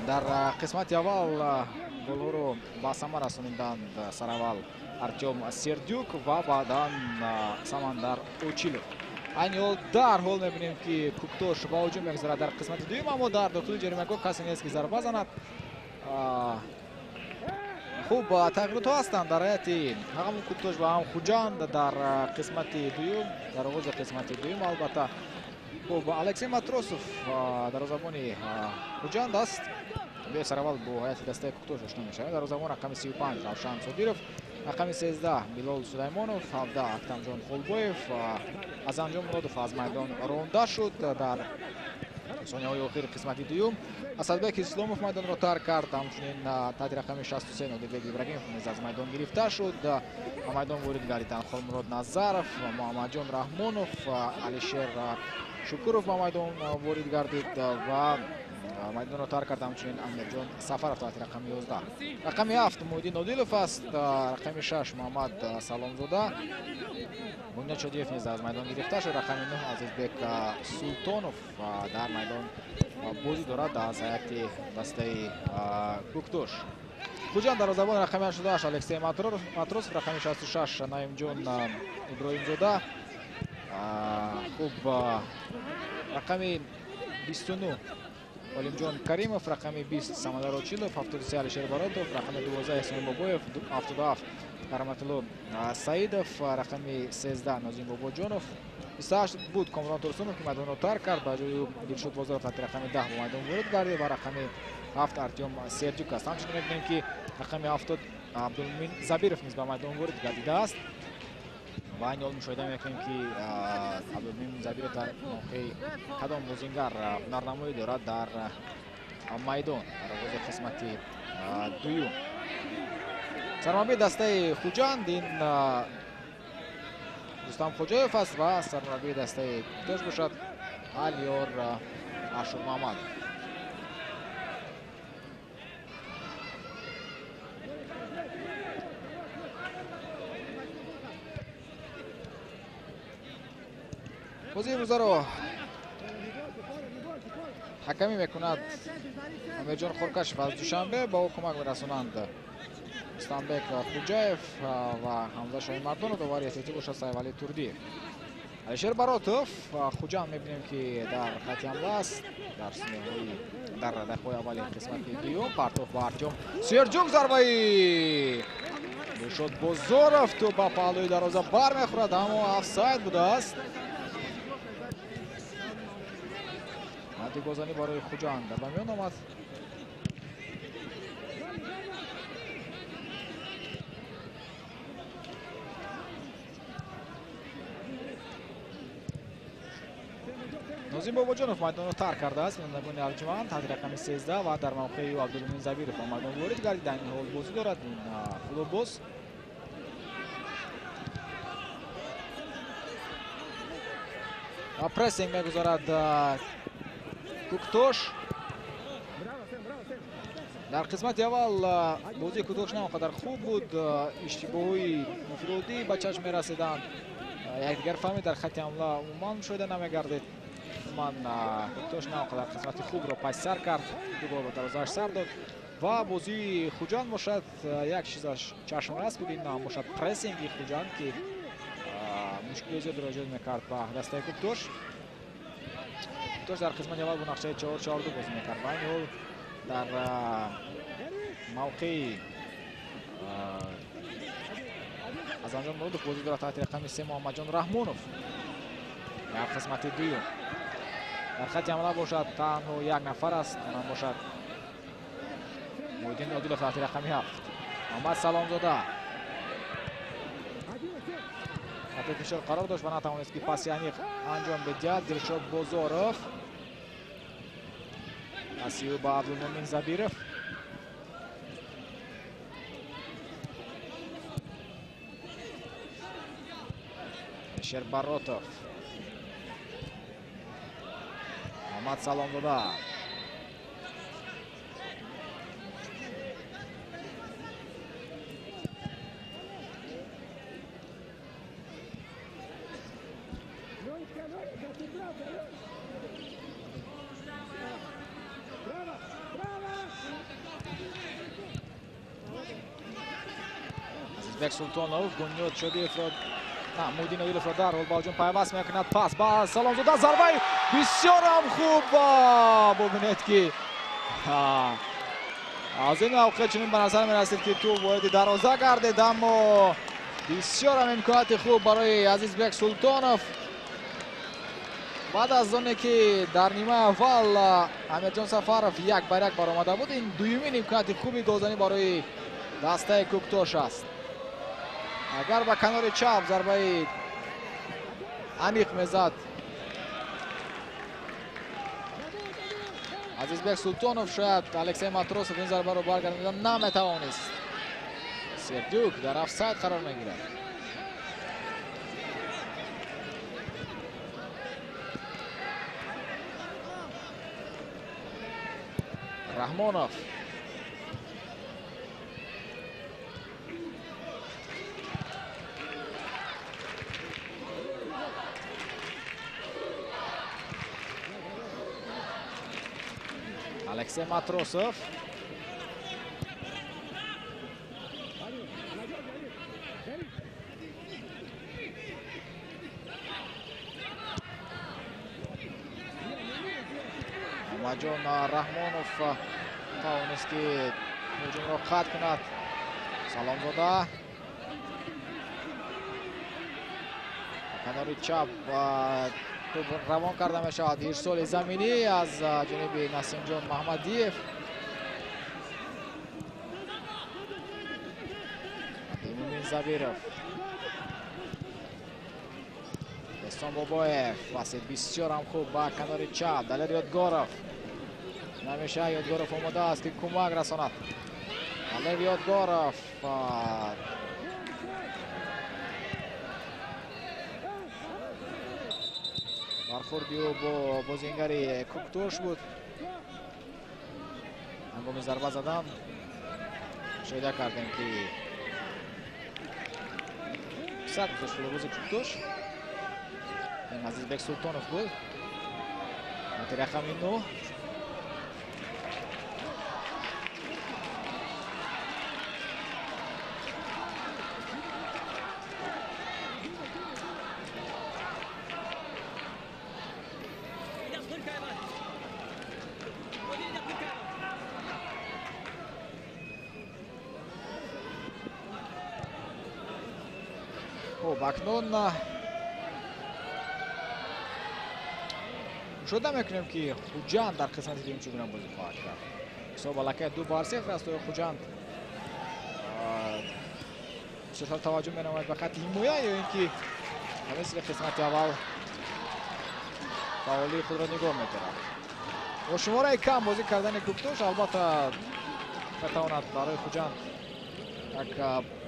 Дар қисмати аввал голҳоро ба самар расониданд сараввал Артём Сердюк ва баъдан Самандар Очилов. Айни ҳол дарҳол мебинем, ки Куктош ба ҳуҷум мегузарад дар қисмати дуюм, аммо дар дохили ҷаримагоҳ касе нест, ки зарба занад. Хуб, тағйиротҳо ҳастанд дар ҳайати ҳам Куктош ва ҳам Хуҷанд дар қисмати дуюм, дар оғози қисмати дуюм албатта. Хуб, Алексей Матросов дарвозабони Хуҷанд аст. Сараввал бо ҳайати дастаи Куктош ошно мешавем. Дарвозабон рақами 35 Равшан Содиров, рақами 13 Билол Сулаймонов, 17 Актамҷон Хулбоев. Азамҷон Муродов аз майдон ронда шуд дар сонияҳои охири қисмати дуюм. Асадбек Исломов майдонро тарк кард. Ҳамчунин таҳти рақами 63 Нодирбек Ибрагимов низ аз майдон гирифта шуд. Ба майдон ворид гардиданд Холмурод Назаров, Муҳаммадҷон Раҳмонов, Алишер Шукуров ба майдон ворид гардид ва майдонро тарк кард ҳамчунин Амирҷон Сафаров таҳти рақами 11. Рақами 7 Муҳиддин Одилов аст, рақами 6 Муҳаммад Саломзода. Бунёд Шодиев низ аз майдон гирифта шуд. Рақами 9 Азизбек Султонов дар майдон бозӣ дорад аз ҳайати дастаи Куктош. Хуҷанд дарвозабон рақами 88 Алексей Матросов, рақами 66 Наимҷон Иброҳимзода. Хуб, рақами 29 Олимҷон Каримов, рақами 20 Самандар Очилов, 73 Алишер Баротов, рақами 12 Эҳсон Бобоев, 77 Караматулло Саидов, рақами 13 Нозим Бобоҷонов, 28 буд Комрон Турсунов, ки майдонро тарк кард, ба ҷои ӯ Дилшод Бозоров таҳти рақами 10 ба майдон ворид гардид ва рақами 7 Артём Сердюк аст. Ҳамчунин мебинем, ки рақами 70 Абдулмумин Забиров низ ба майдон ворид гардидааст. Ва айни ҳол мушоҳида мекунем, ки Абдулмумин Забиров дар мавқеи кадом бозингар ҳунарнамоӣ дорад дар майдон дар оғози қисмати дуюм. Сармураббии дастаи Хуҷанд ин Рустам Хоҷаев аст ва сармураббии дастаи Куктош бошад Алиёр Ашурмамадов. Бозии имрӯзаро ҳакамӣ мекунад Амирҷон Хоркашев аз Душанбе. Ба ӯ кӯмак мерасонанд Рустамбек Хуҷаев ва Ҳамза Шоҳимардонов. Довари эҳтиётӣ бошад Сайфалӣ Турдиев. Алишер Баротов, Хуҷанд мебинем, ки дар хати ҳамла аст дар сонияҳои дар дақиқаҳои аввали қисмати дуюм. Партов ба Артём Сердюк, зарбаи Дилшод Бозоров, тӯп ба паҳлӯи дарвоза бармехӯрад, аммо офсайд будааст. Голзанӣ барои Хуҷанд ба миён омад. Нозим Бобоҷонов майдонро тарк кардааст. Бинандагони арҷманд, таҳти рақами 13 ва дар мавқеи ӯ Абдулмумин Забиров ба майдон ворид гардид. Айни ҳол бозӣ дорад ин футболбоз. Ва прессинг мегузарад Куктош. Дар қисмати аввал бозии Куктош на он қадар хуб буд. Иштибоҳҳои инфиродӣ ба чашм мерасиданд. Якдигар фаҳмид дар хати ҳамла умуман мушоҳида намегардид. Умуман Куктош на он қадар қисмати хубро паси сар кард, ду гол ба дарвозааш сар дод. Ва бозии Хуҷанд бошад, як чизаш чашмрас буд, ин ҳам бошад прессинги Хуҷанд, ки мушкили зиёдро эҷод мекард ба дастаи Куктош. Куктош дар қисмати аввал бо нақшаи 4-4-2 бозӣ мекард ва айни ҳол дар мавқеи Азамҷон Муродов бозӣ дорад таҳти рақами 3 Муҳаммадҷон Раҳмонов дар қисмати дуюм. Дар хати ҳамла бошад танҳо як нафар аст, онам бошад Муҳиддин Одилов таҳти рақами 7. Муҳаммад Саломзода таҳти фишор қарор дошт ва натавонист, ки паси аниқ анҷом бидиҳад. Дилшод Бозоров, паси ӯ ба Абдулмумин Забиров. Алишер Баротов, Муҳаммад Саломзода. Азизбек Султонов Бунёд Шодиевро, на, Муҳиддин Одиловро дарҳол ба ҳуҷум пайваст мекунад. Пас ба Саломзода, зарбаи бисёр ҳам хуб. Бубинед, ки аз ин мавқеъ чунин ба назар мерасид, ки тӯб вориди дарвоза гардид, аммо бисёр ҳам имконияти хуб барои Азизбек Султонов. Баъд аз оне ки дар нимаи аввал Амирҷон Сафаров 1-1 баромада буд, ин дуюмин имконияти хуби голзанӣ барои дастаи Кӯктош аст. Агар ба канори чап зарбаи амиқ мезад Азизбек Султонов, шояд Алексей Матросов ин зарбаро баргардонида наметавонист. Сердюк дар офсайд қарор мегирад. Раҳмонов Алексей Матросов. Муҳаммадҷон Раҳмонов тавонист, ки ҳуҷумро қатъ кунад. Саломзода канори чап тӯб равон карда мешавад. Ирсоли заминӣ аз ҷониби Насимҷон Маҳмадиев. Абдулмумин Забиров. Эҳсон Бобоев паси бисёр ҳам хуб ба канори чап. Далер Ёдгоров. Намеша Ёдгоров омода аст, ки кӯмак расонад. Далер Ёдгоров бархӯрди ӯ бо бозингари Кӯктош буд. Ҳангоми зарба задан мушоҳида кардем, ки сад гузошт футболбози Кӯктош. Ин Азизбек Султонов буд. Рақами 9. Хуб, акнун мушоҳида мекунем, ки Хуҷанд дар қисмати дуюм чӣ гуна бозӣ хоҳад кард. Ҳисоб аллакай 2-0 аст. Оё Хуҷанд бисёртар таваҷҷӯҳ менамояд ба хатти ҳимоя ё ин ки ба мисли қисмати аввал фаъолии худро нигоҳ медорад? Бо шумораи кам бозӣ кардани Кӯктош албатта метавонад барои Хуҷанд як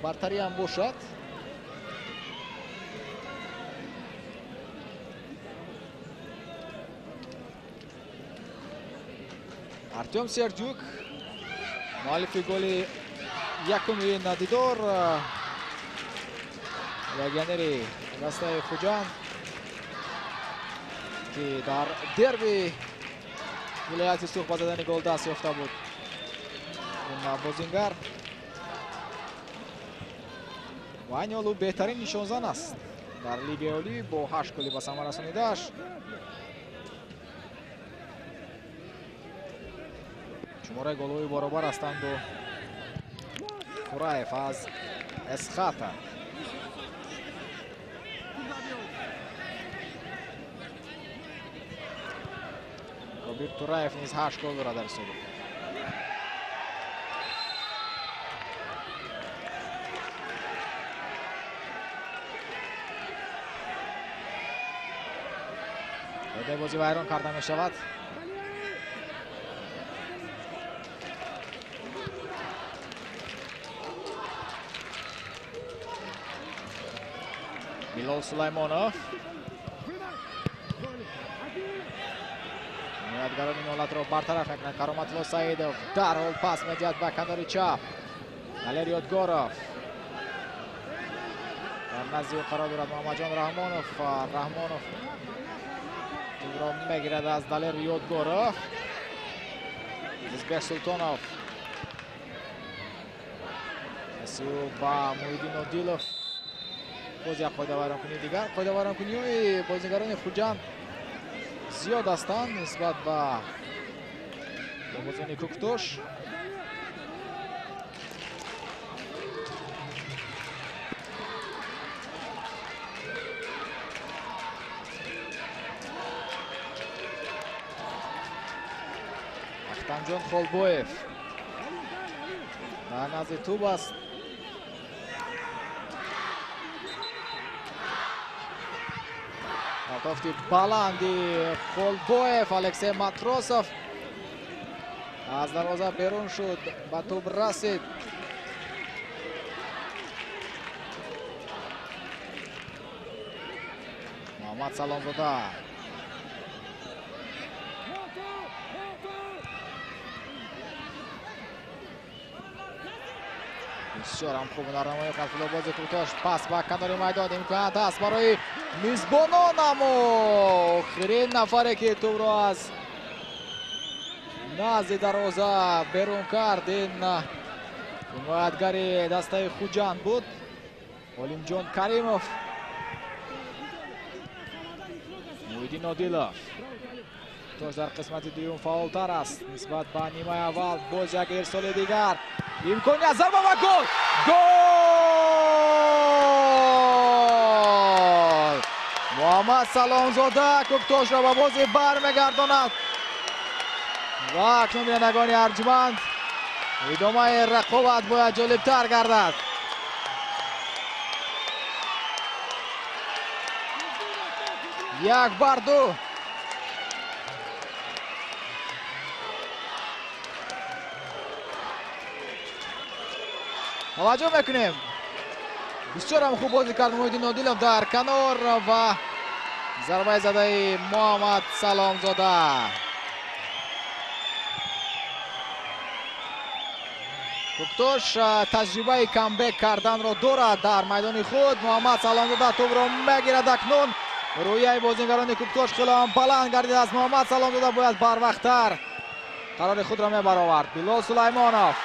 бартарӣ ҳам бошад. Артем Сердюк, муаллифи голи якуми дидор, легионери дастаи Хуҷанд, ки дар дерби вилояти Суғд ба задани гол даст ёфта буд. Ин бозингар ва айни ҳол ӯ беҳтарин нишонзан аст дар Лигаи Олӣ бо 8 голи ба самар расонидааш. Шумораи голҳои баробар ҳастанд бо Кураев аз Эсхата. Кобир Тураев низ 8 гол дорад дар ҳисоби. Қоидаи бозӣ вайрон карда мешавад. Билол Сулаймонов. Ҳимоятгарон ин ҳолатро бартараф мекунанд. Кароматулло Саидов дарҳол пас медиҳад ба канори чап. Далер Ёдгоров. Дар назди ӯ қарор дорад Муҳаммадҷон Раҳмонов. Раҳмонов тӯбро мегирад аз Далер Ёдгоров. Азизбек Султонов. Ба Муҳиддин Одилов боз як қоидавайронкунии дигар. Қоидавайронкуниҳои бозигарони Хуҷанд зиёд ҳастанд нисбат ба бозони Кӯктош. Ахтамҷон Холбоев дар назди тӯб аст. Партофти баланди Холбоев, Алексей Матросов аз дарвоза берун шуд, ба тӯб расид. Муҳаммад Саломзода. Бисёр ҳам хуб ҳунарнамоӣ кард футболбози Кӯктош. Пас ба канори майдон, имконият аст барои мизбонон, аммо охирин нафаре ки тӯбро аз назди дарвоза берун кард, ин ҳимоятгари дастаи Хуҷанд буд, Олимҷон Каримов. Муҳиддин Одилов. Кӯктош дар қисмати дуюм фаъолтар аст нисбат ба нимаи аввал. Боз як ирсоли дигар, имконият, зарба ва гол! Гол! Муҳаммад Саломзода Кӯктошро ба бозӣ бармегардонад ва акнун бинандагони арҷманд, идомаи рақобат бояд ҷолибтар гардад. 1-2. Таваҷҷӯҳ мекунем. Бисёр ҳам хуб бозӣ кард Муҳиддин Одилов дар канор ва зарбаи задаи Муҳаммад Саломзода. Кӯктош таҷрибаи камбек карданро дорад дар майдони худ. Муҳаммад Саломзода тӯбро мегирад. Акнун рӯяи бозигарони Кӯктош хеле ҳам баланд гардидааст. Муҳаммад Саломзода бояд барвақттар қарори худро мебаровард. Билол Сулаймонов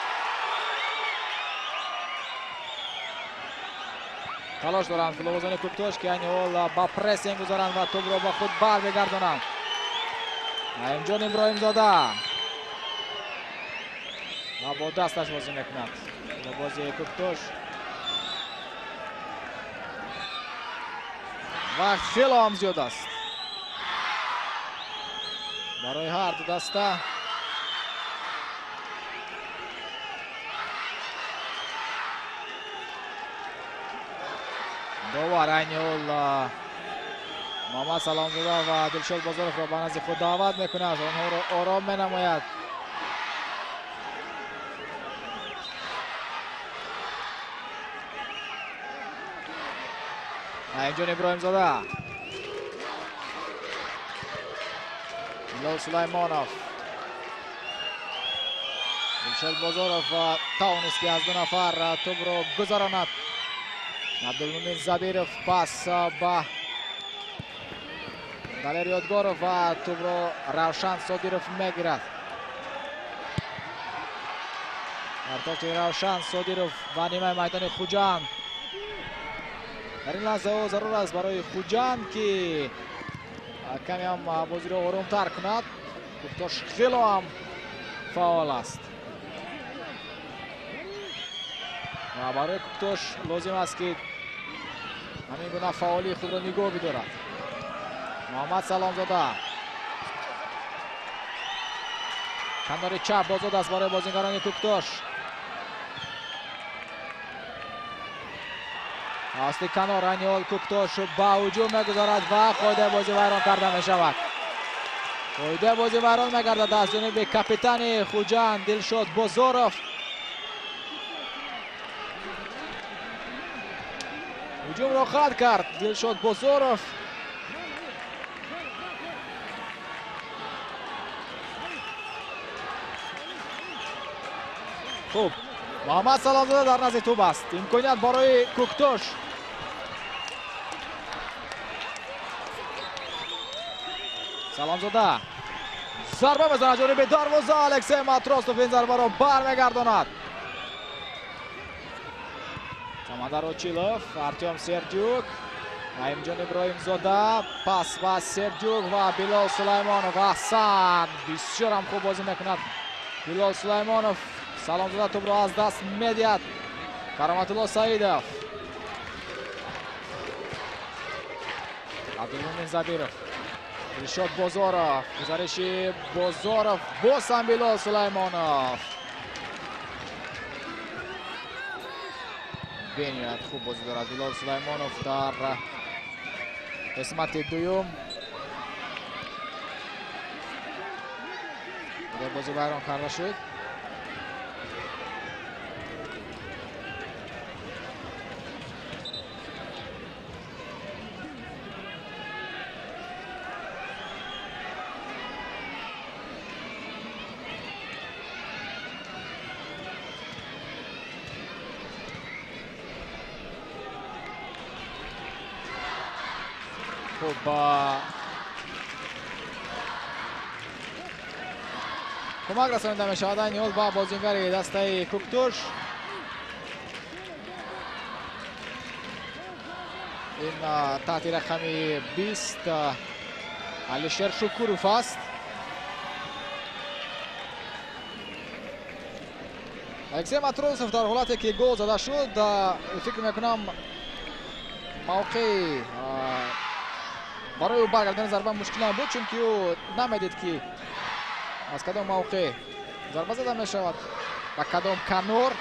талош доранд футболбозони Кӯктош, ки айни ҳол ба прессинг гузоранд ва тӯбро ба худ бармегардонанд. Наимҷон Иброҳимзода ва бо дасташ бозӣ мекунад футболбози Кӯктош. Вақт хеле ҳам зиёд аст барои ҳар ду даста. Довар айни ҳол Муҳаммад Саломзода ва Дилшод Бозоровро ба назди худ даъват мекунад, онҳоро ором менамояд. Наимҷон Иброҳимзода, Билол Сулаймонов, Дилшод Бозоров тавонист ки аз ду нафар тӯбро гузаронад. Абдулмумин Забиров пас ба Далер Ёдгоров ва тӯбро Равшан Содиров мегирад. Партофти Равшан Содиров ба нимаи майдони Хуҷанд. Дар ин лаҳзаҳо зарур аст барои Хуҷанд, ки каме ҳам бозиро оромтар кунад. Кӯктош хело ҳам фаъол аст ва барои Кӯктош лозим аст, ки ҳамин гуна фаъолии худро нигоҳ бидорад. Муҳаммад Саломзода канори чап озод аст барои бозигарони Кӯктош. Асти канор айни ҳол Кӯктош ба ҳуҷум мегузорад ва қоидаи бозӣ вайрон карда мешавад. Қоидаи бозӣ вайрон мегардад аз ҷониби капитани Хуҷанд Дилшод Бозоров. Ҳуҷумро қатъ кард Дилшод Бозоров. Хуб, Муҳаммад Саломзода дар назди тӯб аст. Имконият барои Кӯктош. Саломзода зарба мезанад ҷониби дарвоза. Алексей Матросов ин зарбаро бармегардонад. Самандар Очилов, Артем Сердюк, Раимҷон Иброҳимзода, пас ба Сердюк ва Билол Сулаймонов. Аҳсан, бисёр ҳам хуб бозӣ мекунад Билол Сулаймонов. Саломзода тӯбро аз даст медиҳад. Кароматулло Саидов, Абдулмумин Забиров, Дилшод Бозоров, гузариши Бозоров, боз ҳам Билол Сулаймонов. Бениҳоят хуб бозӣ дорад Билол Сулаймонов дар қисмати дуюм. Бозӣ вайрон карда шуд. Хуб, кӯмак расонида мешавад айни ҳол ба бозингари дастаи Куктуш. Ин таҳти рақами 20 Алишер Шукуров аст. Алексей Матросов дар ҳолате ки гол зада шуд, фикр мекунам мавқеи барои ӯ баргардани зарба мушкил набуд, чунки ӯ намедид ки аз кадом мавқеъ зарба зада мешавад, ба кадом канор.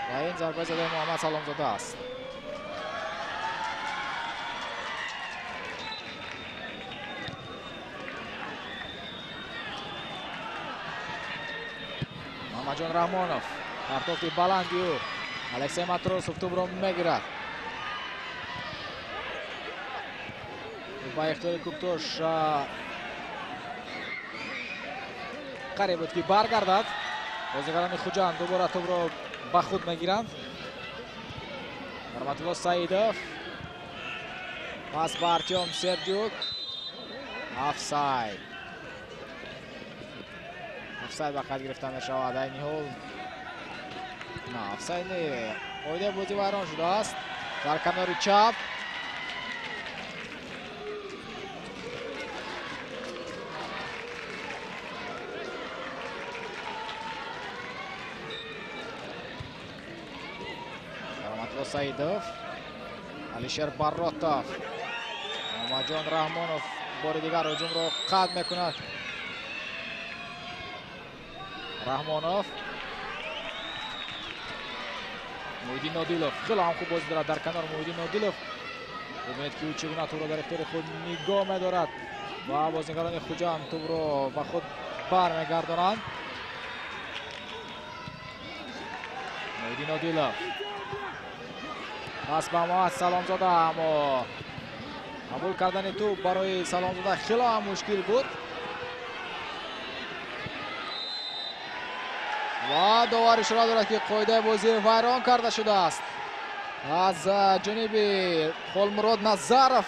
Ва ин зарбаи задаи Муҳаммад Саломзода аст. Муҳаммадҷон Раҳмонов, партофти баланди ӯ, Алексей Матросов тӯбро мегирад. Ба ихтиёри Куктуш қариб буд ки баргардад. Бозигарони Хуҷанд дубора тӯбро ба худ мегиранд. Кароматулло Саидов, пас ба Артем Сердюк. Офсайд. Офсайд ба қайд гирифта мешавад айни ҳол. На, офсайд не. Қоидаи бозӣ вайрон шудааст. Дар канори чап Кароматулло Саидов, Алишер Баротов, Муҳаммадҷон Раҳмонов бори дигар ҳуҷумро қатъ мекунад. Раҳмонов, Муҳиддин Одилов хеле ҳам хуб бозӣ дорад дар канор. Муҳиддин Одилов, бубинед ки ӯ чӣ гуна тӯбро дар ихтиёри худ нигоҳ медорад ва бозигарони Хуҷанд тӯбро ба худ бармегардонанд. Муҳиддин Одилов пас ба Муҳаммад Саломзода, аммо қабул кардани тӯб барои Саломзода хеле ҳам мушкил буд. Ва довар ишора дорад ки қоидаи бозӣ вайрон карда шудааст аз ҷониби Холмурод Назаров.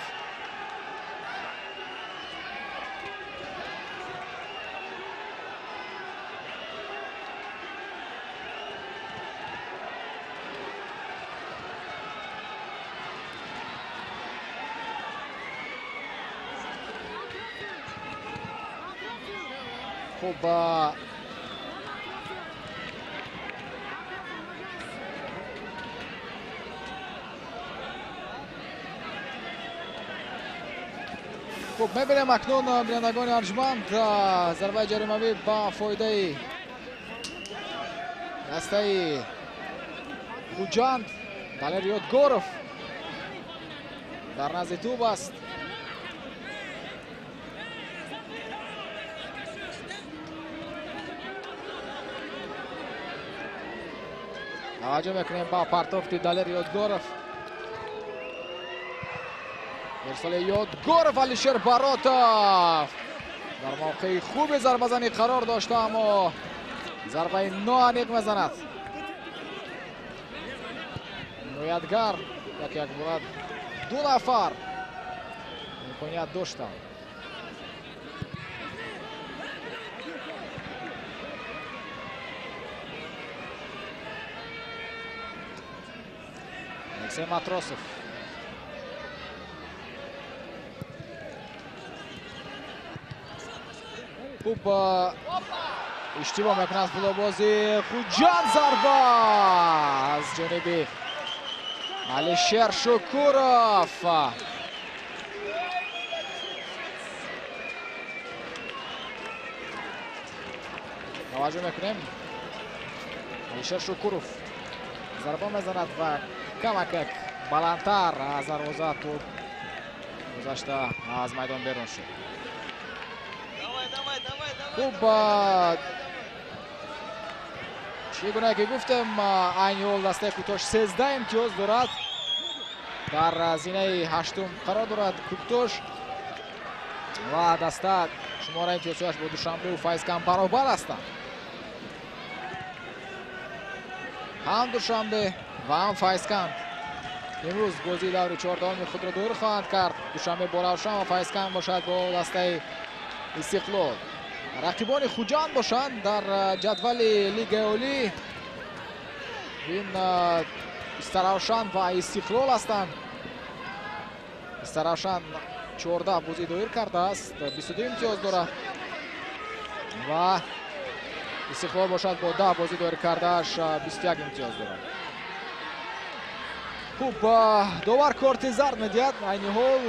Хуб, хуб мебинем акнун бинандагони арҷманд зарбаи ҷаримавӣ ба фоидаи дастаи Хуҷанд. Далер Ёдгоров дар назди тӯб аст. Таваҷҷӯҳ мекунем ба партофти Далер Ёдгоров. Ирсоли Ёдгоров, Алишер Баротов дар мавқеи хуби зарбазанӣ қарор дошта, аммо зарбаи ноаниқ мезанад. Ҳимоятгар як як бурад ду нафар имконият доштанд. Алексей Матросов. Хуб иштибоҳ мекунад футболбози Хуҷанд, зарба аз ҷониби Алишер Шукуров. Таваҷҷӯҳ мекунем, Алишер Шукуров зарба мезанад ва камакак баландтар аз дарвоза тӯб гузашта аз майдон берун шуд. Хуб, чӣ гуна ки гуфтем, айни ҳол дастаи Кӯктош 13 имтиёз дорад, дар зинаи ҳаштум қарор дорад Кӯктош ва даста шумораи имтиёзҳояш бо Душанбеу Файзканд баробар ҳастанд. Ҳам Душанбе ва ҳам Файзканд имрӯз бозии даври чордаҳуми худро доир хоҳанд кард. Душанбе бо Равшан ва Файзканд бошад бо дастаи Истиқлол. Рақибони Хуҷанд бошанд дар ҷадвали Лигаи Олӣ ин Истаравшан ва Истиқлол ҳастанд. Истаравшан 14 бозӣ доир кардааст, 22 имтиёз дорад ва Истиқлол бошад бо 10 бозӣ доир кардааш 21 имтиёз дорад. Хуб, довар корти зард медиҳад айни ҳол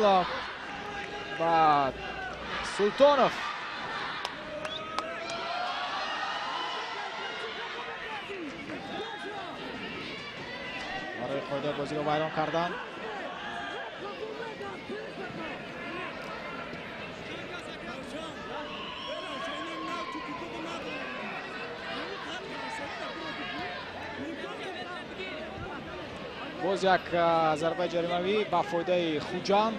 ба Султонов. Барои қоидаи бозиро вайрон кардан. Боз як зарбаи ҷаримавӣ ба фоидаи Хуҷанд.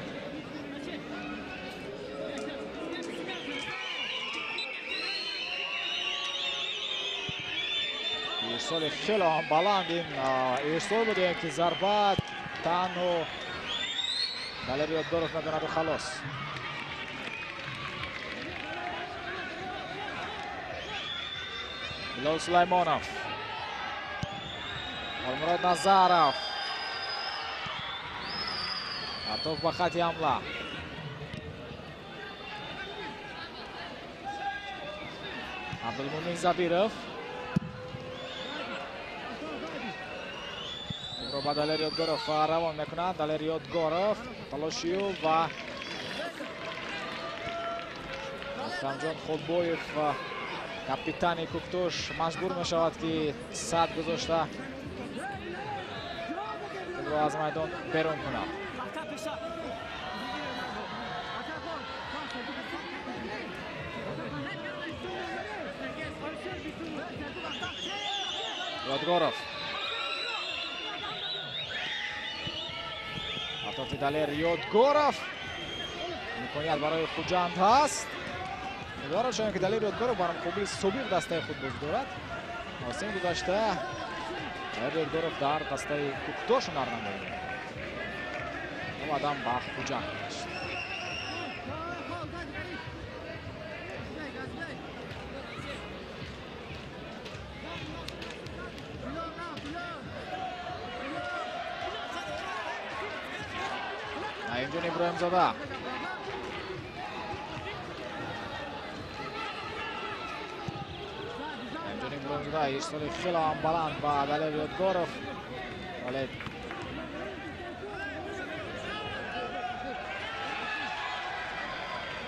Ирсоли хеле ҳам баланд ин ирсол буд, ки зарба танҳо Далер Ёдгоров медонаду халос. Билол Сулаймонов, Олмурод Назаров, Артов ба хати ҳамла. Абдулмумин Забиров ро ба Далер Ёдгоров равон мекунад. Далер Ёдгоров талошию ва Рустамҷон Худбоев, капитани Кӯктош, маҷбур мешавад, ки сад гузошта худро аз майдон берун кунад. Ёдгоров, атофи Далер Ёдгоров, имконият барои Хуҷанд ҳаст. Умедворам шавем, ки Далер Ёдгоров бар муқобили собиқ дастаи худ бозӣ дорад. Мавсими гузашта Далер Ёдгоров дар дастаи Кӯктош ҳунарнамоӣ мекард, баъдан ба Хуҷанд гузашт. Наимҷон Иброҳимзода, Наимҷон Иброҳимзода ирсоли хеле ҳам баланд ба Далер Ёдгоров, вале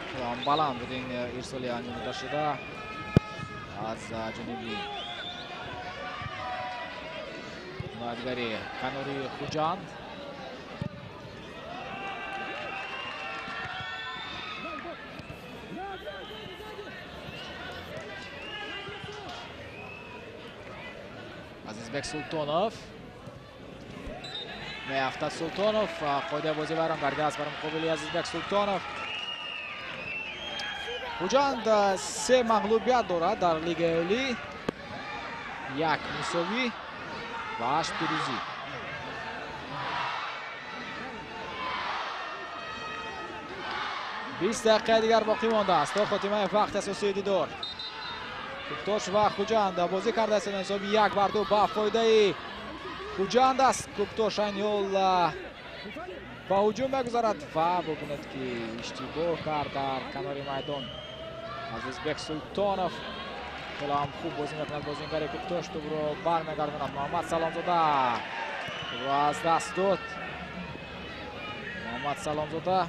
хеле ҳам баланд буд ин ирсоли анҷом дода шуда аз ҷониби ҳимоятгари канори Хуҷанд. Азизбек Султонов меафтад. Султонов, қоидаи бозӣ вайрон гардидааст бар муқобили Азизбек Султонов. Хуҷанд 3 мағлубият дорад дар Лигаи Олӣ, 1 мусовӣ ва 8 пирӯзӣ. 20 дақиқаи дигар боқӣ мондааст то хотимаи вақти асосии дидор. Кӯктош ва Хуҷанд бозӣ кардааст, ҳисоби 1-2 ба фоидаи Хуҷанд аст. Кӯктош айни ҳол ба ҳуҷум мегузарад ва бубинед, ки иштибоҳ кард дар канори майдон Азизбек Султонов. Хеле ҳам хуб бозӣ мекунад бозингари Кӯктош, тӯбро бармегардонад. Муҳаммад Саломзода тӯбро аз даст дод. Муҳаммад Саломзода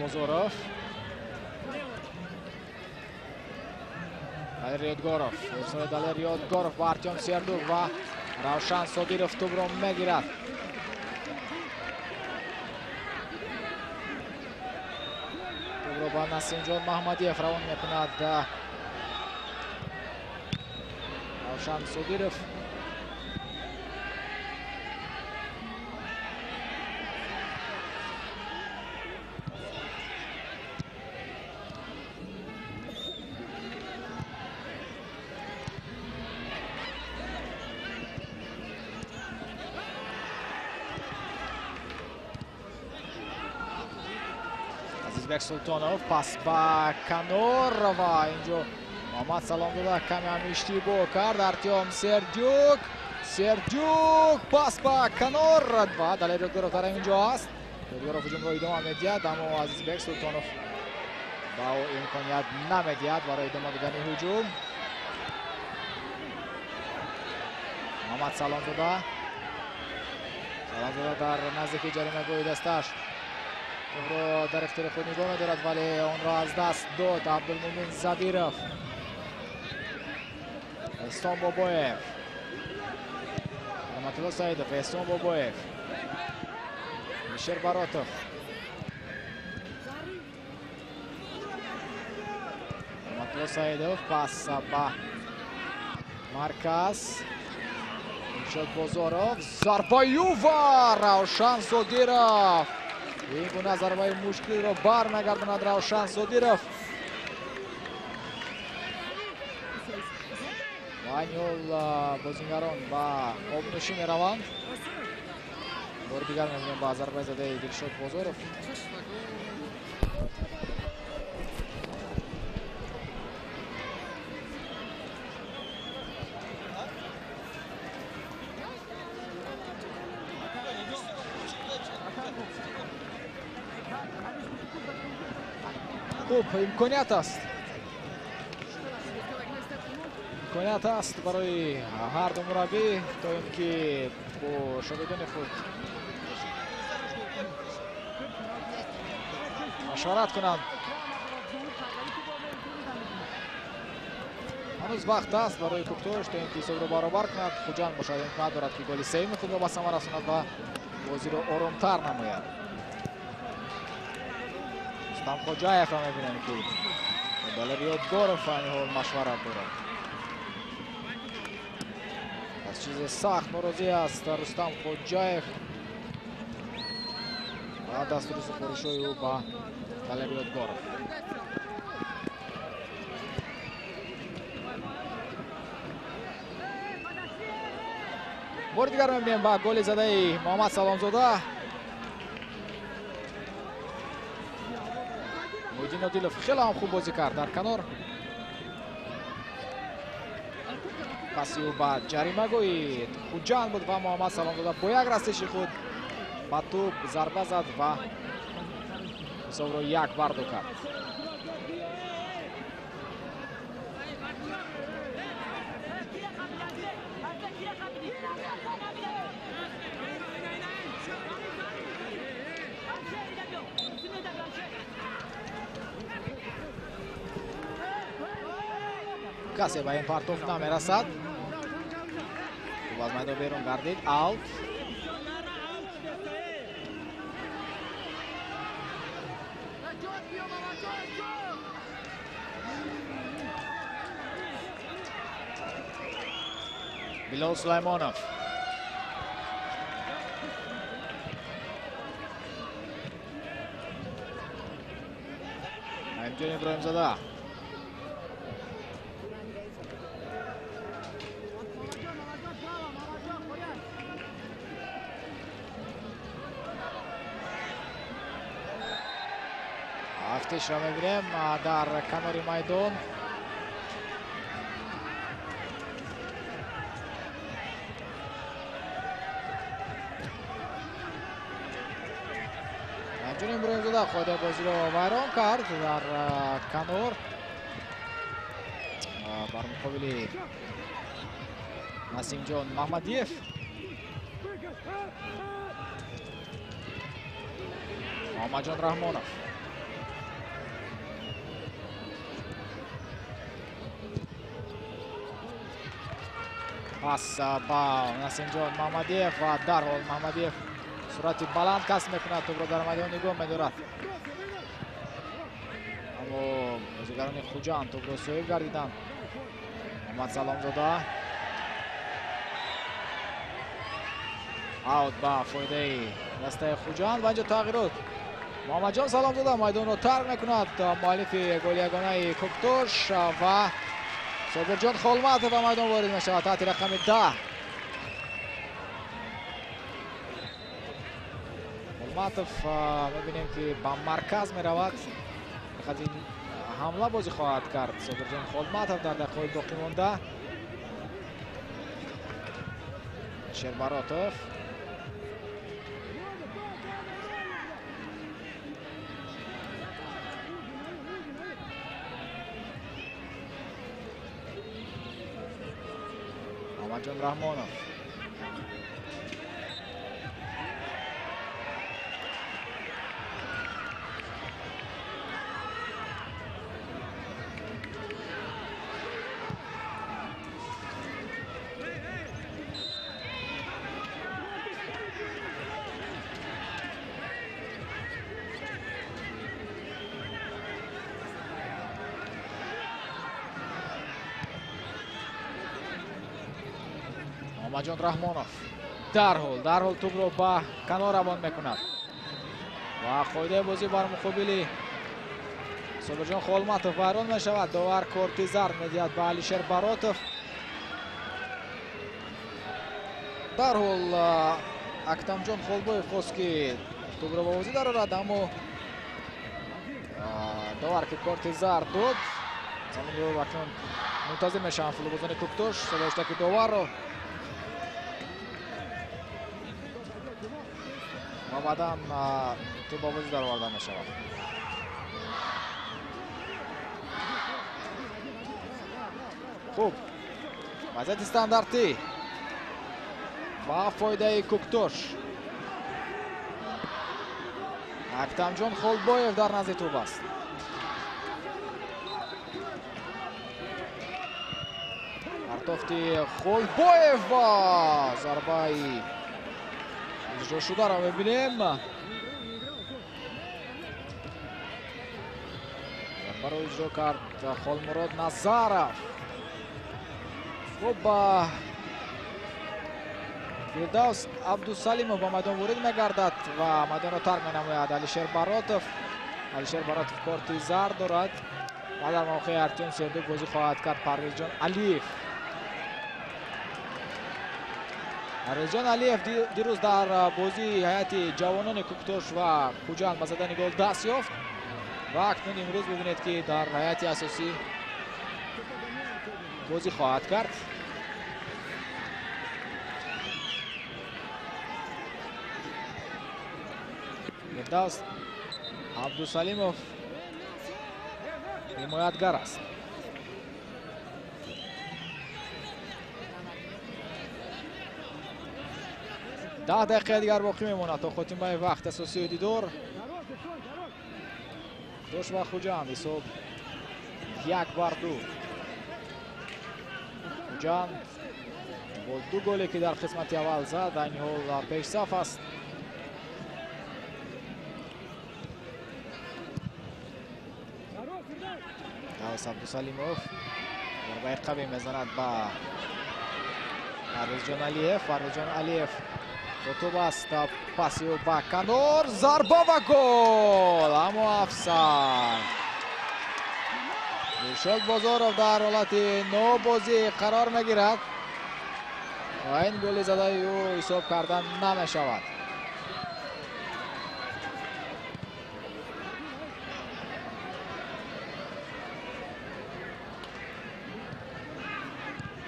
Бозоров, Далер Ёдгоров, Далер Ёдгоров ба Артём Сердюк ва Равшан Содиров тӯбро мегирад. Тӯбро ба Насимҷон Маҳмадиев равон мекунад Равшан Содиров. Азизбек Султонов пас ба канор ва инҷо Муҳаммад Саломзода каме ҳам иштибоҳ кард. Артём Сердюк, Сердюк пас ба канор ва Далер Ёдгоров дар инҷо аст. Ёдгоров ҳуҷумро идома медиҳад, аммо Азизбек Султонов ба ӯ имконият намедиҳад барои идома додани ҳуҷум. Муҳаммад Саломзода, Саломзода дар наздики ҷаримагоҳи дасташ тӯбро дар ихтиёри худ нигоҳ медорад, вале онро аз даст дод Абдулмумин Забиров. Эҳсон Бобоев, Раҳматулло Саидов, Эҳсон Бобоев, Алишер Баротов, Раҳматулло Саидов пас ба марказ. Дилшод Бозоров, зарбаю ва Равшан Содиров. Ин гуна зарбаи мушкилро бармегардонад Равшан Содиров. Ва айни ҳол бозингарон ба обнӯшӣ мераванд. Бори дигар мебинем ба зарбаи задаи Дилшод Бозоров. Хуб, имконият аст, имконият аст барои ҳар ду мураббӣ то ин ки бо шогирдони худ машварат кунанд. Ҳанӯз вақт аст барои Кӯктош то ин ки ҳисобро баробар кунад. Хуҷанд бошад имконият дорад, ки голи сеюми худро ба самар расонад ва бозиро оромтар намояд. Рустам Хоҷаевро мебинем, ки Далер Ёдгоров айни ҳол машварат дорад. Аз чизе сахт норозӣ аст Рустам Хоҷаев ва дастури супоришҳои ӯ ба Далер Ёдгоров. Бори дигар мебинем ба голи задаи Муҳаммад Саломзода. Муҳиддин Одилов хеле ҳам хуб бозӣ кард дар канор. Паси ӯ ба ҷаримагоҳи Хуҷанд буд ва Муҳаммад Саломзода бо як расиши худ ба тӯб зарба зад ва ҳисобро як бардо кард. Касе ба ин партоф намерасад. Хуб аз майдон берун гардид. Аут. Билол Сулаймонов. Наимҷон Иброҳимзода. Тафтишро мебинем дар канори майдон. Ҷон Иброҳимзода қоидаи бозиро вайрон кард дар канор бар муқобили Насимҷон Маҳмадиев. Муҳаммадҷон Раҳмонов. Пас ба Насимҷон Маҳмадиев ва дарҳол Маҳмадиев суръати баланд касб мекунад, тӯбро дар майдон нигоҳ медорад. Аммо бозигарони Хуҷанд тӯбро соҳиб гардиданд. Муҳаммад Саломзода. Аут ба фоидаи дастаи Хуҷанд ва инҷо тағйирот. Муҳаммадҷон Саломзода майдонро тарк мекунад, муаллифи голи ягонаи Кӯктош, ва Собирҷон Холматов ба майдон ворид мешавад таҳти рақами 10. Холматов мебинем ки ба марказ меравад. Фақат ин ҳамла бозӣ хоҳад кард Собирҷон Холматов дар дақиқаҳои боқӣ монда. Шербаротов. Муҳаммадҷон Раҳмонов. Муҳаммадҷон Раҳмонов дарҳол тӯбро ба канор равон мекунад ва қоидаи бозӣ бар муқобили Собирҷон Холматов вайрон мешавад. Довар корти зард медиҳад ба Алишер Баротов. Дарҳол Актамҷон Холбоев хост ки тӯбро ба бозӣ дарорад, аммо довар ки корти зард дод, заминро акнун мунтазир мешаванд футболбозони Кӯктош садоштаки доварро ва баъдан тӯб ба бозӣ дароварда мешавад. Хуб, вазъияти стандартӣ ба фоидаи Кӯктош. Актамҷон Холбоев дар назди тӯб аст. Партофти Холбоев ва зарбаи иҷро шударо мебинем. Зарбаро иҷро кард Холмурод Назаров. Хуб, Фирдавс Абдусалимов ба майдон ворид мегардад ва майдонро тарк менамояд Алишер Баротов. Алишер Баротов корти зард дорад ва дар мавқеи Артём Сердук бозӣ хоҳад кард Парвезҷон Алиев. Парвезҷон Алиев дирӯз дар бозии ҳайати ҷавонони Кӯктош ва Хуҷанд ба задани гол даст ёфт ва акнун имрӯз бибинед ки дар ҳайати асосӣ бозӣ хоҳад кард. Фирдавс Абдусалимов ҳимоятгар аст. 10 дақиқа дигар боқӣ мемонад то хотимаи вақт асосии дидор. Кӯктош ва Хуҷанд ҳисоб 1-2. Хуҷанд бо 2 голе ки дар қисмати аввал зад, айни ҳол пешсаф аст. Давс Абдусалимов зарбаи қавӣ мезанад ба Парвезҷон Алиев. Парвезҷон Алиев тӯб аст, паси ӯ ба канор, зарба ва гол! Аммо офсайд. Дилшод Бозоров дар ҳолати нобозӣ қарор мегирад ва ин голи задаи ӯ ҳисоб кардан намешавад.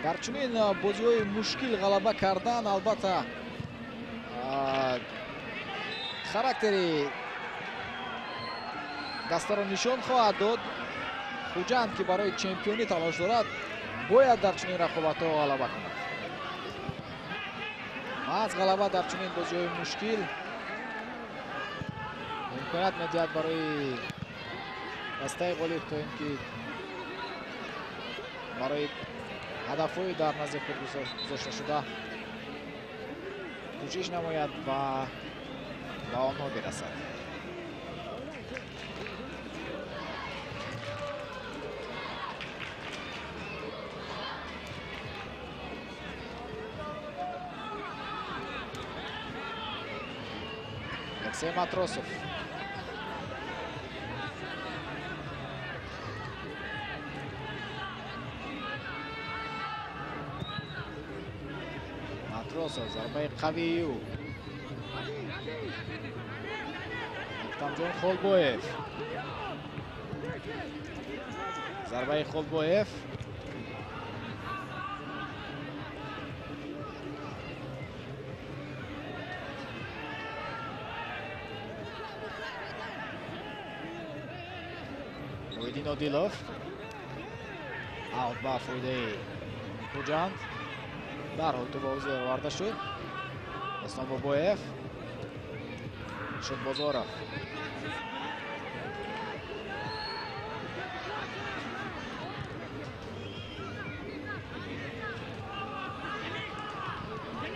Дар чунин бозиҳои мушкил ғалаба кардан албатта характери дастаро нишон хоҳад дод. Хуҷанд, ки барои чемпионӣ талош дорад, бояд дар чунин рақобатҳо ғалаба кунад. Маҳз ғалаба дар чунин бозиҳои мушкил имконият медиҳад барои дастаи ғолиб то ин ки барои ҳадафҳои дар назди худ гузошта шуда кӯшиш намояд ва ба онҳо бирасад. Алексей Матросов. Матросов, зарбаи қавии ӯ. Муҳтамҷон Холбоев. Зарбаи Холбоев. Муҳиддин Одилов. Аут ба фоидаи Хуҷанд. Дарҳол тӯб ба ӯ оварда шуд. Эҳсон Бобоев. Шудбозоров.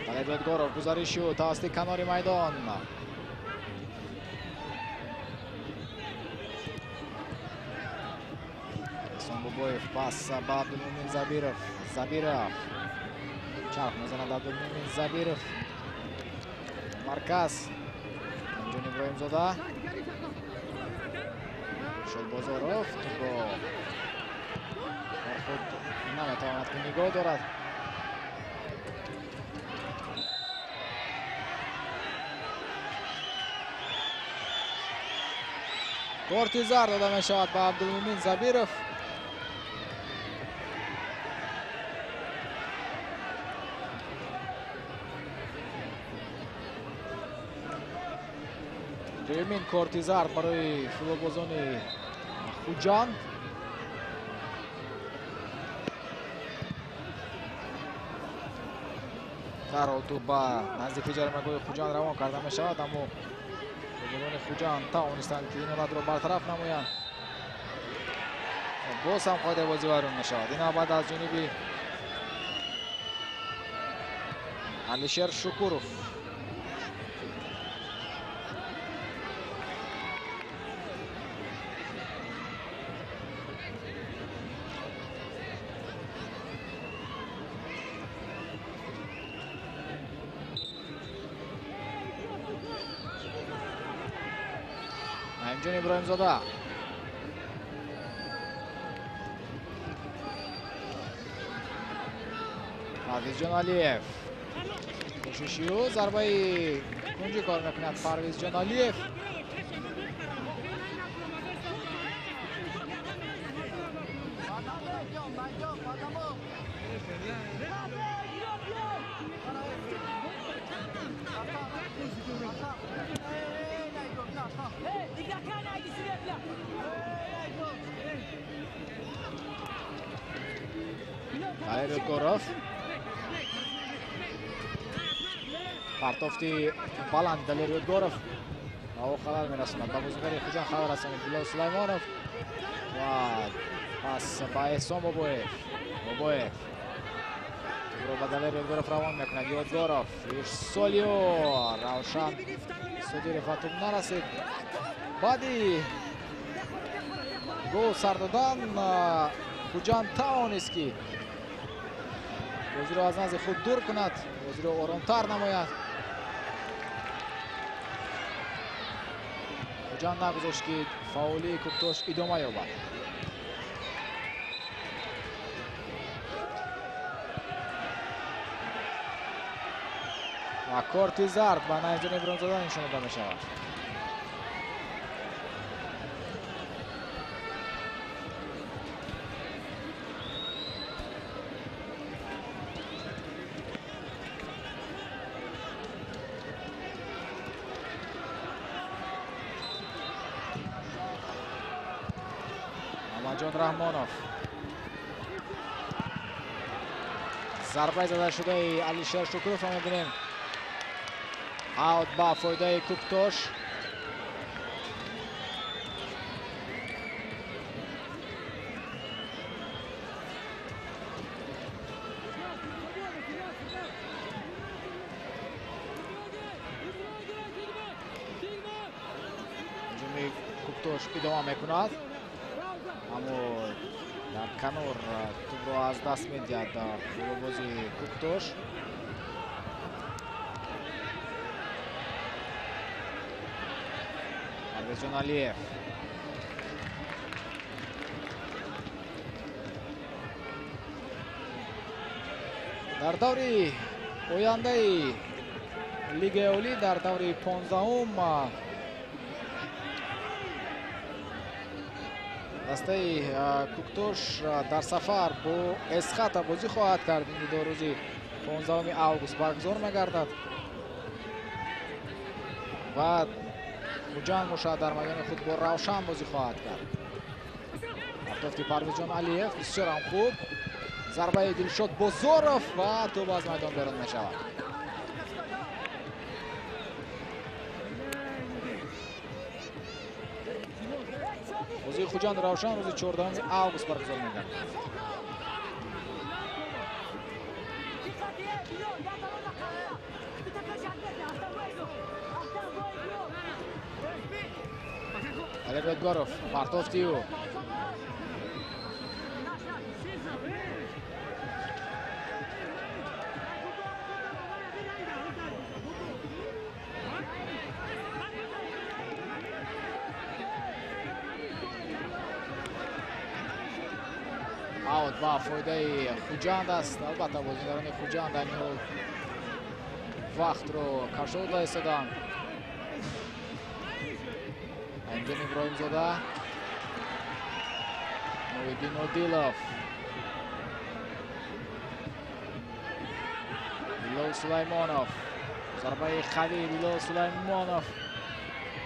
Далер Ёдгоров гузариши ӯ тавассути канори майдон. Эҳсон Бобоев пас ба Абдулмумин Забиров. Забиров чарх мезанад Абдулмумин Забиров. Марказ Ҷон Иброҳимзода. Шодбозоров тӯбро бар худ наметавонад ки нигоҳ дорад. Корти зард дода мешавад ба Абдулмумин Забиров. Дуюмин корти зард барои футболбозони Хуҷанд. Дарҳол тӯб ба наздики ҷаримагоҳи Хуҷанд равон карда мешавад, аммо футболбозони Хуҷанд тавонистанд ки ин ҳолатро бартараф намоянд. Боз ҳам қоидаи бозӣ вайрон мешавад. Ин навбат аз ҷониби Алишер Шукуров. Наимҷон Иброҳимзода. Парвизҷон Алиев. Кӯшиши ӯ, зарбаи кунҷӣ кор мекунад Парвизҷон Алиев. Далер Ёдгоров. Партофти баланд Далер Ёдгоров ба ӯ халал мерасонад. Ба бозигари Хуҷанд халал расонид Билол Сулаймонов ва пас ба Эҳсон Бобоев. Бобоев тӯбро ба Далер Ёдгоров равон мекунад. Ёдгоров ирсолио Равшан Содиров ба тӯб нарасид. Баъди гол сар додан Хуҷанд тавонист ки бозиро аз назди худ дур кунад, бозиро оромтар намояд. Хуҷанд нагузошт ки фаъолии Кӯктош идома ёбад. Ва корти зард ба Наимҷон Иброҳимзода нишон дода мешавад. Раҳимҷон Раҳмонов. Зарбаи задашудаи Алишер Шукуровро мебинем. Аут ба фоидаи Куктош. Ҳуҷуми Куктош идома мекунад, аммо дар канор тӯбро аз даст медиҳад голбози Куктош. Парвезҷон Алиев. Дар даври ояндаи Лигаи Олӣ, дар даври 15-ум дастаи Куктош дар сафар бо Эсхата бозӣ хоҳад кард. Ин дидор рӯзи 15 август баргузор мегардад ва Хуҷанд бошад дар майдони худ бо Равшан бозӣ хоҳад кард. Партофти Парвезҷон Алиев бисёр ҳам хуб. Зарбаи Дилшод Бозоров ва тӯб аз майдон берун мешавад. Бозии Хуҷанд Равшан рӯзи 14 август баргузор мегардад. Олег Ёдгоров, партофти ӯ. Аут ба фоидаи Хуҷанд аст. Албатта бозигарони Хуҷанд айни ҳол вақтро кашол дода истоданд. Раҳимҷон Иброҳимзода, Муҳиддин Одилов, Билол Сулаймонов. Зарбаи қавии Билол Сулаймонов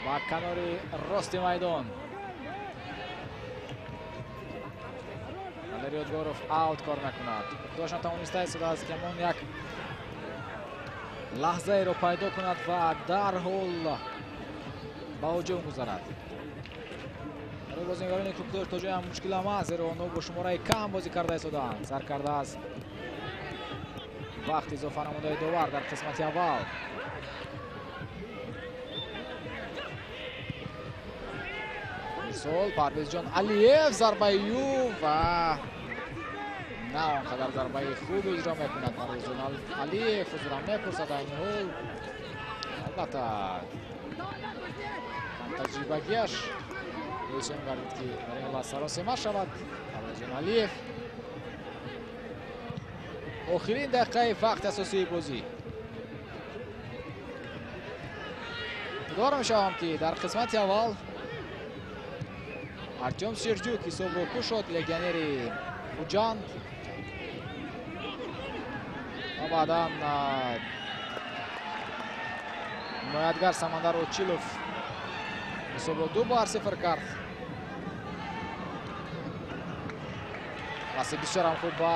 ба канори рости майдон. Валерий Ёдгоров аут кор мекунад. Куктош натавониста истодааст ки ҳамон як лаҳзаеро пайдо кунад ва дарҳол ба ҳуҷум гузарад. Барои бозигарони Куктош то ҷоям мушкил ҳам аст, зеро онҳо бо шумораи кам бозӣ карда истодаанд. Сар карда аз вақт изофа намудаи довар дар қисмати аввал. Мисол Парвезҷон Алиев, зарбаи ӯ ва на он қадар зарбаи хуб иҷро мекунад Парвезҷон Алиев. Ҳузурам мепурсад айни ҳол. Албатта таҷрибагиаш боиси он гардид ки дар ин ҳолат саросема шавад Парвезҷон Алиев. Охирин дақиқаи вақти асосии бозӣ. Умедворам мешавам ки дар қисмати аввал Артём Сердюк ҳисобро кушод, легионери Хуҷанд, ва баъдан ҳимоятгар Самандар Очилов ҳисобро 2-0 кард. Паси бисёр ҳам хуб ба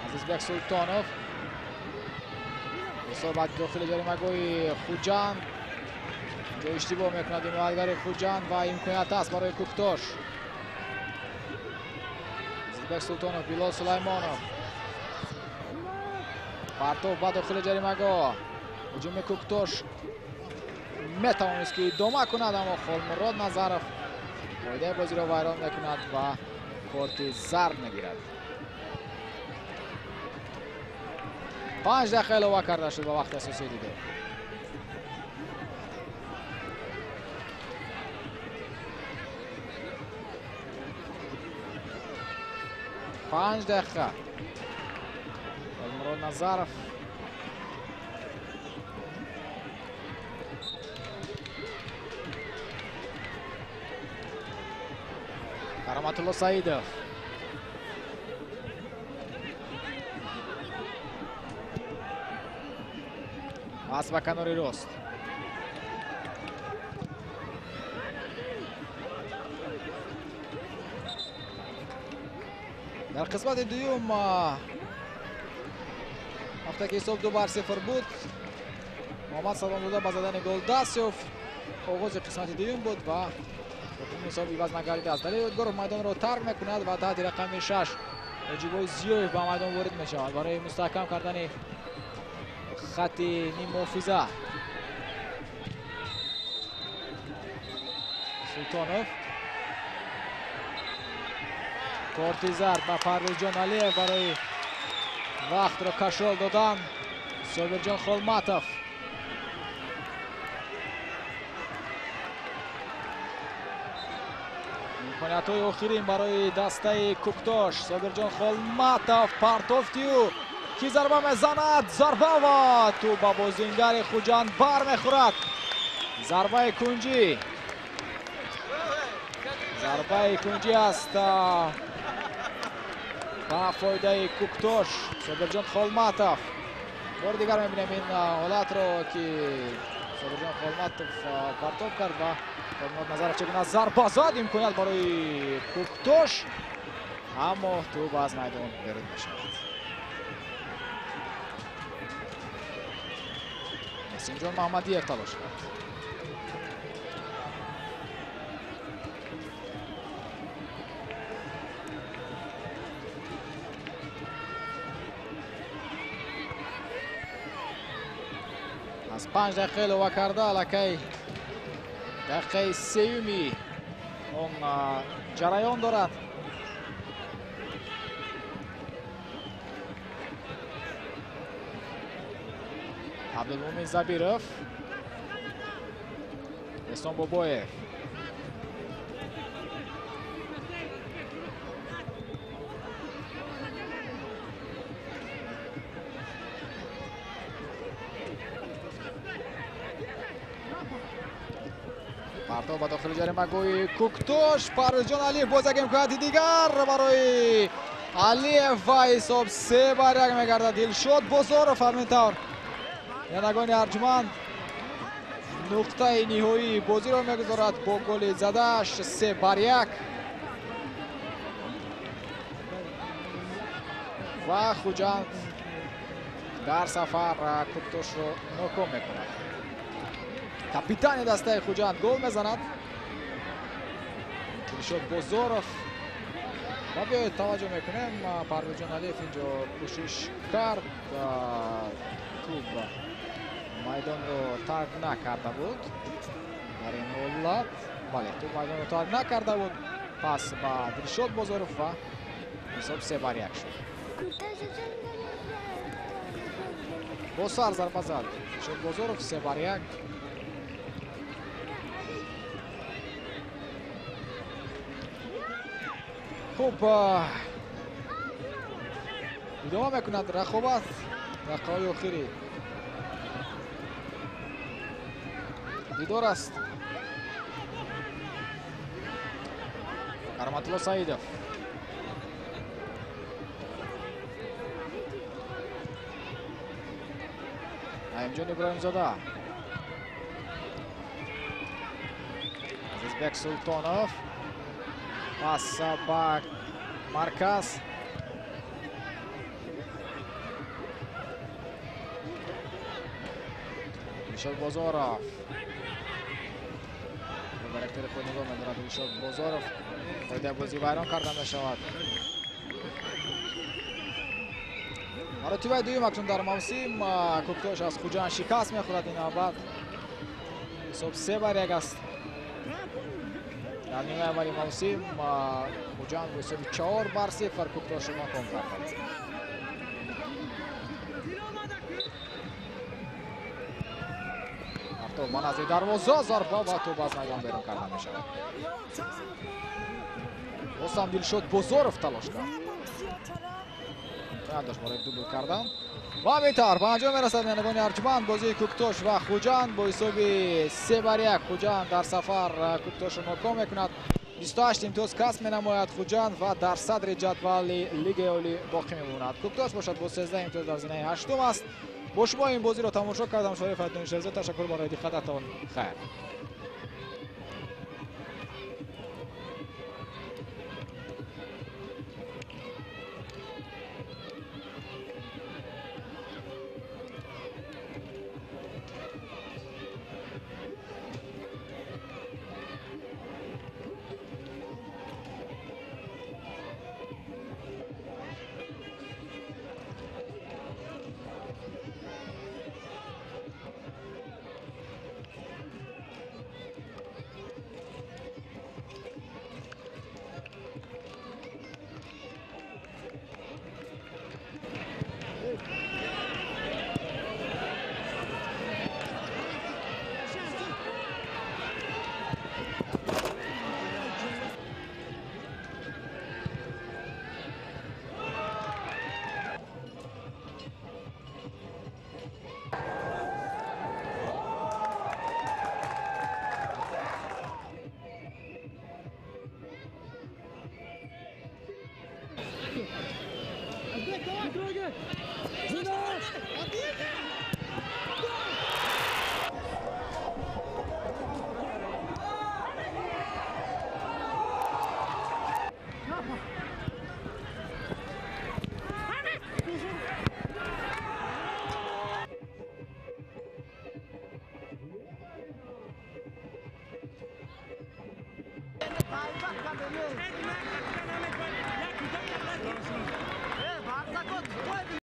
Азизбек Султонов. Ҳисоб аз дохили ҷаримагоҳи Хуҷанд. Ҷо иштибоҳ мекунад ҳимоятгари Хуҷанд ва имконият аст барои Куктош. Азизбек Султонов, Билол Сулаймонов. Партов ба дохили ҷаримагоҳ. Ҳуҷуми Куктош метавонист ки идома кунад, аммо Холмурод Назаров қоидаи бозиро вайрон мекунад ва корти зард мегирад. 5 дақиқа илова карда шуд ба вақти асосии дидор. 5 дақиқа. Холмурод Назаров Кароматулло Саидов. Пас ба канори рост. Дар қисмати дуюм вақте ки ҳисоб 2-0 буд, Муҳаммад Саломзода ба задани гол даст ёфт. Оғози қисмати дуюм буд ва ҳисоб иваз нагардидааст. Далер Ёдгоров майдонро тарк мекунад ва таҳти рақами 6 Ҳоҷибой Зиёев ба майдон ворид мешавад барои мустаҳкам кардани хати ниммуҳофиза. Султонов корти зард ба Парвизҷон Алиев барои вақтро кашол додан. Собирҷон Холматов имкониятҳои охирин барои дастаи Куктош. Собирҷон Холматов партофти ӯ ки зарба мезанад, зарба ва тӯб ба бозингари Хуҷанд бармехӯрад. Зарбаи кунҷӣ, зарбаи кунҷӣ аст ба фоидаи Куктош. Собирҷон Холматов бори дигар мебинем ин ҳолатро ки Собирҷон Холматов партоб кард ва Холмат Назаров чегуна зарба зад. Имконият барои Куктош, аммо тӯб аз майдон берун мешавад. Насимҷон Маҳмадиев талош кард. Аз 5 дақиқа илова карда аллакай дақиқаи сеюми он ҷараён дорад. Абдулмумин Забиров, Эҳсон Бобоев, партов ба дохили ҷаримагоҳи Куктош. Парвизҷон Алиев боз як имконияти дигар барои Алиев ва ҳисоб 3-1 мегардад. Дилшод Бозоров ҳамин тавр янагони арҷманд нуқтаи ниҳоии бозиро мегузорад бо голи задааш 3-1 ва Хуҷанд дар сафар Куктошро ноком мекунад. Капитани дастаи Хуҷанд гол мезанад. Дилшод Бозоров. Ва биёед таваҷҷӯҳ мекунем, Парвизҷон Алиев инҷо кӯшиш кард, тӯб майдонро тарк накарда буд дар ин ҳолат. Бале, тӯб майдонро тарк накарда буд. Пас ба Дилшод Бозоров ва ҳисоб 3-1 шуд. Бо сар зарба зад Дилшод Бозоров, 3-1. Хуб, идома мекунад рақобат. Дақиқаҳои охири дидор аст. Кароматулло Саидов, Наимҷон Иброҳимзода, Азизбек Султонов, пас ба марказ. Дилшод Бозоров ба ректори худ нигоҳ медорад. Дилшод Бозоров қоидаи бозӣ вайрон карда мешавад. Маротибаи дуюм акнун дар мавсим Куктош аз Хуҷанд шикаст мехӯрад. Ин навбат ҳисоб 3-1 аст. Дар нимаи аввали мавсим Хуҷанд бо ҳисоби 4-0 Куктошро ноком кард. Партов ба назди дарвоза, зарба ва тӯб аз майдон берун карда мешавад. Боз ҳам Дилшод Бозоров талош кард. Имконият дошт барои дубл кардан. Ва ҳамин тавр ба анҷом мерасад меҳмонони арҷманд бозии Куктош ва Хуҷанд бо ҳисоби 3-1. Хуҷанд дар сафар Куктошро ноком мекунад. 28 имтиёз касб менамояд Хуҷанд ва дар садри ҷадвали Лигаи Олӣ боқӣ мемонад. Куктош бошад бо 13 имтиёз дар зинаи ҳаштум аст. Бо шумо ин бозиро тамошо кардам. Шариф Файдун Шерзод, ташаккур барои диққататон. Хайр.